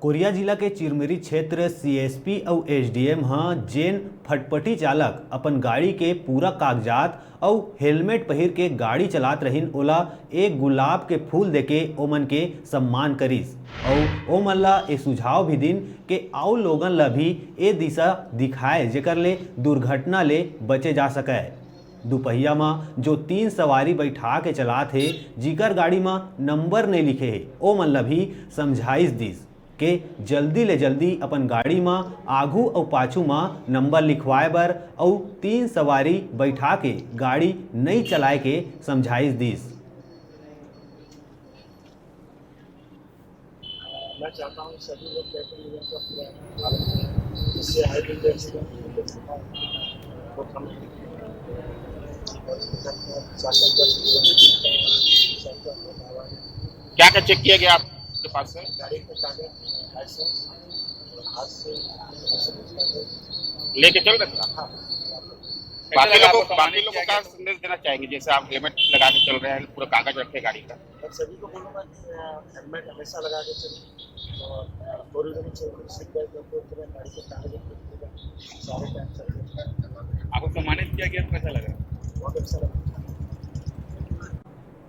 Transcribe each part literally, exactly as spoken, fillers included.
कोरिया जिला के चिरमिरी क्षेत्र सीएसपी अउ एसडीएम ह जेन फटफटी चालक अपन गाड़ी के पूरा कागजात अउ हेलमेट पहिर के गाड़ी चलात रहिन, ओला एक गुलाब के फूल देके ओमन के सम्मान करिस अउ ओमन ला ए सुझाव भी दिन के आउ लोगन ला भी ए दिशा दिखाए, जेकर ले दुर्घटना ले बचे जा सकय। दुपहिया म जो तीन सवारी बैठा के चलात हे, जिकर गाड़ी म नंबर नइ लिखे हे, ओमन ला भी समझाइश दिस के जल्दी ले जल्दी अपन गाड़ी म आघू अउ पाछू म नंबर लिखवाए बर अउ तीन सवारी बैठा के गाड़ी नइ चलाए के समझाइश दिस। मैं चाहता हूँ सभी लोग ट्रैफिक नियम का पूरा पालन करें, जिससे हर दिन जैसे क्या क्या चेक किया गया आपके पास से? गाड़ी के कागज, लाइसेंस, हाथ से लेके चल रहे थे। बाकी लोगों बाकी लोगों को क्या संदेश देना चाहेंगे, जैसे आप हेलमेट लगा के चल रहे हैं, पूरा कागज रखे गाड़ी का? सभी को बोलूँगा कि हेलमेट हमेशा लगा के चलें और फोर व्हीलर में चलें, सीट बेल्ट रखो, पूरे गाड़ी के कागज रखो, सारे टाइम चलते। आपको सम्मानित किया गया तो कैसा लगा? बहुत अच्छा लगा।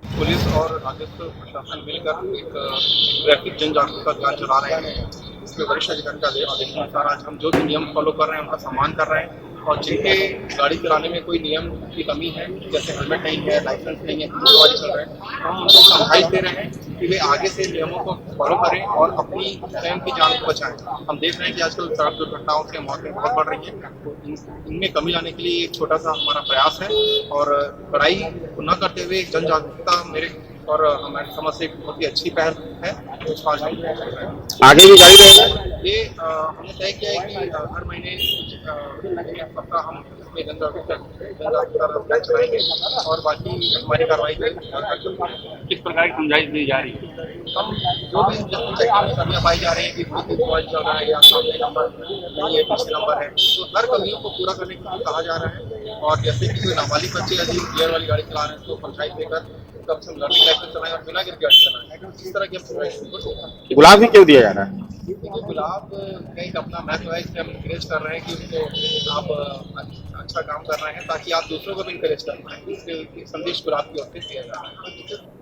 पुलिस और राजस्व प्रशासन मिलकर एक ट्रैफिक जन जागरूकता अभियान चला रहे हैं। इसमें वरिष्ठ अधिकारी का आदेश अनुसार आज हम जो भी नियम फॉलो कर रहे हैं, उनका सम्मान कर रहे हैं। और जिनके गाड़ी चलाने में कोई नियम की कमी है, जैसे हेलमेट नहीं है, लाइसेंस नहीं है, तीन सवारी चल रहे हैं, तो हम उनको समझाइश दे रहे हैं कि वे आगे से नियमों को फॉलो करें और अपनी स्वयं की जान को बचाएं। हम देख रहे हैं कि आजकल सड़क दुर्घटनाओं से मौतें बहुत बढ़ रही हैं, तो इनमें कमी लाने के लिए एक छोटा सा हमारा प्रयास है। और कड़ाई को न करते हुए जन जागरूकता मेरे और हमारी समझ से एक बहुत ही अच्छी पहल है। आगे भी जारी रहेगा। ये हमने तय किया है कि हर महीने कुछ हफ्ता हम इसमें जन जागरूकता जन जागरूकता अभियान चलाएंगे और बाकी हमारी कार्रवाई करेंगे। किस प्रकार की समझाइश दी जा रही है? हम जो भी जहाँ पे कमियाँ पाई जा रही है कि कोई मोबाइल चल रहा है या सामने नंबर नहीं है, पीछे नंबर है, तो हर कमियों को पूरा करने के लिए कहा जा रहा है। और जैसे कि कोई नाबालिग बच्चे यदि गियर वाली गाड़ी चला रहे हैं, तो समझाइश देकर कम से कम लर्निंग लाइसेंस चलाएं और बिना गियर गाड़ी चलाएं। इस तरह की हम समझाइश शुरू कर सकते हैं। गुलाब ही क्यों दिया जा रहा है? देखिए, गुलाब का एक अपना महत्व है, इसलिए हम इंकरेज कर रहे हैं कि उनको आप अच्छा काम कर रहे हैं, ताकि आप दूसरों को भी इंकरेज कर पाएं। इसलिए संदेश गुलाब की ओर से दिया जा रहा है।